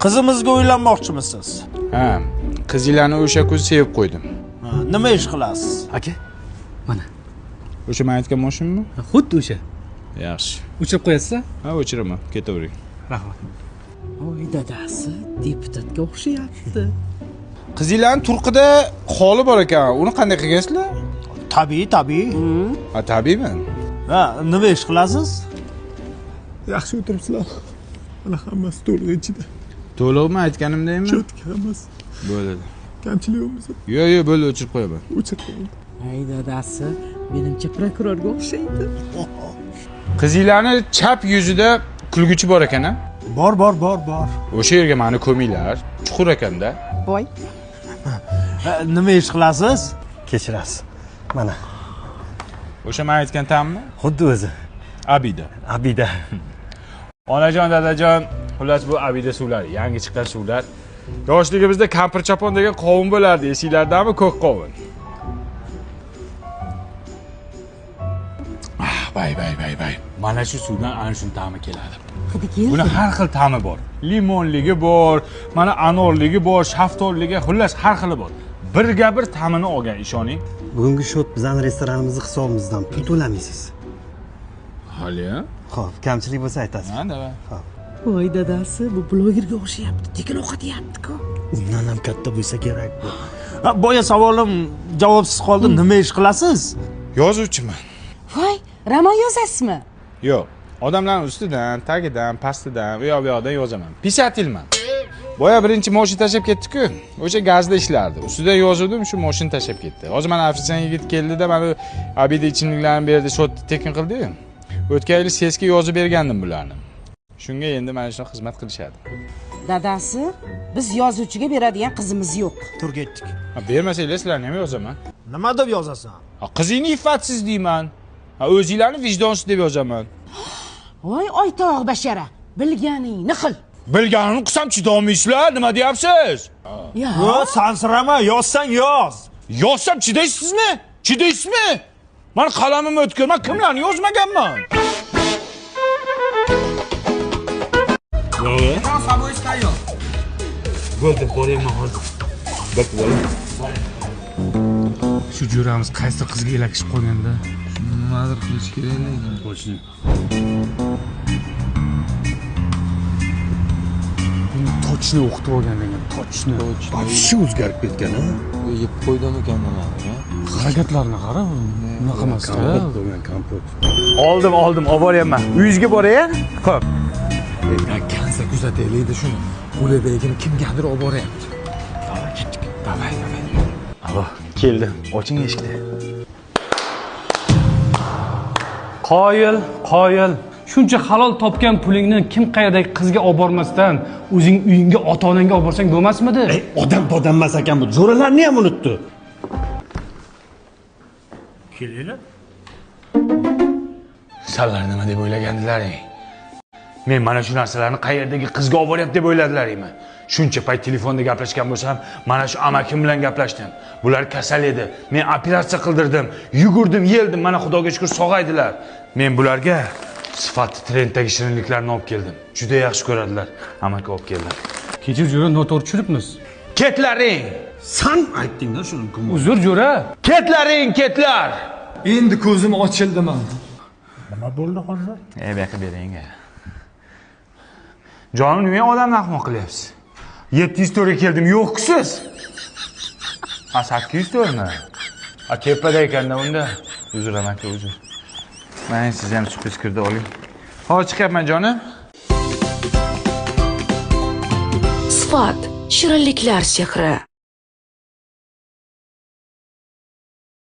Qizimizga uylanmoqchimisiz? Ha, qizinglarni o'sha kuz sevib qo'ydim. Nima ish qilasiz? Aka, mana. O'sha men aytgan mashinami? Xuddi o'sha. Yaxshi. O'chirib qo'yasiz? Ha, o'chiraman. Ketavering. Rahmat. Voy dadasi, deputatga o'xshayapti. Qizinglarning turqida xoli bor ekan. Uni qanday qilgansizlar? Tabiiy, tabiiy. Ha, tabiiymi? Ha, nima ish qilasiz? Yaxshi o'tiribsizlar. Mana hammasi to'liq ichida. To'liqmi aytganimdaymi? Cho'tka hammasi. Bo'ladi. Kamchilik bo'lmasa. Yo'q, yo'q, bo'ldi, o'chirib qo'yaman. O'chirib qo'ying. Ay dadasi, menimcha prokurorga o'xshaydi. Qizinglarning chap yuzida kulguchi bor ekan-a? Bor, bor, bor, bor. O'sha yerga meni ko'minglar. Chuqur ekanda. Voy. Nima ish qilasiz? Kechirasiz. Mana. O'sha men aytgan tammi? Xuddi o'zi. Abida. Abida. Onajon, dadajon, xullas bu Abida suvlari, yangi chiqqan suvlar. Yoshligimizda kampir chopon degan qovun bo'lardi, esinglardami, ko'k qovun? Ah, bay bay bay bay. Mana shu suvdan ana shuni ta'mi keladi. Buni har xil ta'mi bor. Limonligi bor, mana anorligi bor, shaftolligi, xullas har xili bor. Birga bir ta'mini olgan, ishoning. Bugungi shot bizning restoranimizning hisobimizdan pul to'lamaysiz. Hali? Xo'p, kamchilik bo'lsa aytasiz. Ha, davay. Xo'p. Voy dadasi, bu blogerga o'xshayapti. Tekin ovqat yeyapti-ku. Undan ham katta bo'lsa kerak bu. Ha, boya savolim javobsiz qoldi. Nima ish qilasiz? Yozuvchiman. Voy, roman yozasizmi? Yo'q. Odamlarning ustidan, tagidan, pastidan, u yoq bu yoqdan yozaman. Pisatelman. Boya birinchi mashina tashlab ketdi-ku. O'sha gazda ishlardi. Ustidan yozuvdim, shu mashina tashlab ketdi. Hozir mana ofitsiant yigit keldida, mana Abida ichimliklarni berdi, shotni tekin qildi-yu. O'tgan yili sesga yozib bergandim bularni. Shunga endi mana shuni xizmat qilishadi. Dadasi, biz yozuvchiga beradigan qizimiz yo'q. Tur ketdik. Ha, bermasanglar sizlarni ham yozaman. Nima deb yozasan? Ha, qizingni iffatsiz deyman. Ha, o'zinglarni vijdonsiz deb yozaman. Voy oytog' bashara, bilganingni qil. Bilganimni qilsam chidolmaysizlar, nima deyapsiz? Yo, sansirama, yozsang yoz. Yozsam chidaysizmi? Chidaysizmi? Men qalamim o'tkir, men kimlarni yozmaganman? Bo'ldi, boryapman hozir. Shu jo'ramiz qaysi qizga elakishib qolganda? Nimadir qilish kerak lekin. Точно. Buni точно o'qitib olgan degan, точно. Вообще o'zgarib ketgan, ha? Yeb qo'ydimikan nimadir, ha? Harakatlarini qara, unaqa emas-da. Kompot bo'lgan, kompot. Oldim, oldim, olib boryapman. Uyingizga boray? Xo'p. Kansa kuzataylik-da shuni. Qo'lidagini kimgadir olib boryapti. Davay, ketdik. Davay, davay. Alo, keldim. Oching eshikni. Qoyil, qoyil. Shuncha halol topgan pulingni kim qayerdagi qizga olib bormasdan, o'zing uyingga, ota-onangga olib borsang bo'lmasmidi? Ey, odam bodam emas ekan bu. Jo'ralarni ham unutdi. Kelinglar. Sanlar nima deb o'ylagandilaring? Men mana shu narsalarni qayerdagi qizga olib boryapti deb o'yladilaringmi? Shuncha payt telefonda gaplashgan bo'lsam, mana shu amakim bilan gaplashdim. Bular kasal edi. Men operatsiya qildirdim, yugurdim, yeldim. Mana Xudoga shukr sog'aydilar. Men bularga sifatli trenddagi shirinliklarni olib keldim. Juda yaxshi ko'radilar. Amaki olib keldim. Kechir jo'ra, noto'g'ri tushunibmiz. Ketlaring! San aytding-da shuni gumon. Uzr jo'ra. Ketlaring, ketlar! Endi ko'zim ochildi men. Nima bo'ldi hozir? Ey, bu yoqqa bering. Jonim, nima odamni ahmoq qilyapsiz? 704 ga keldim, yo'qsiz. Ha, 804 mi? Ha, tepada ekanda unda. Uzr amaki, uzr. Mana siz ham sürpriz kirdi oling. Hozir chiqyapman jonim. Sifat, shirinliklar sehri.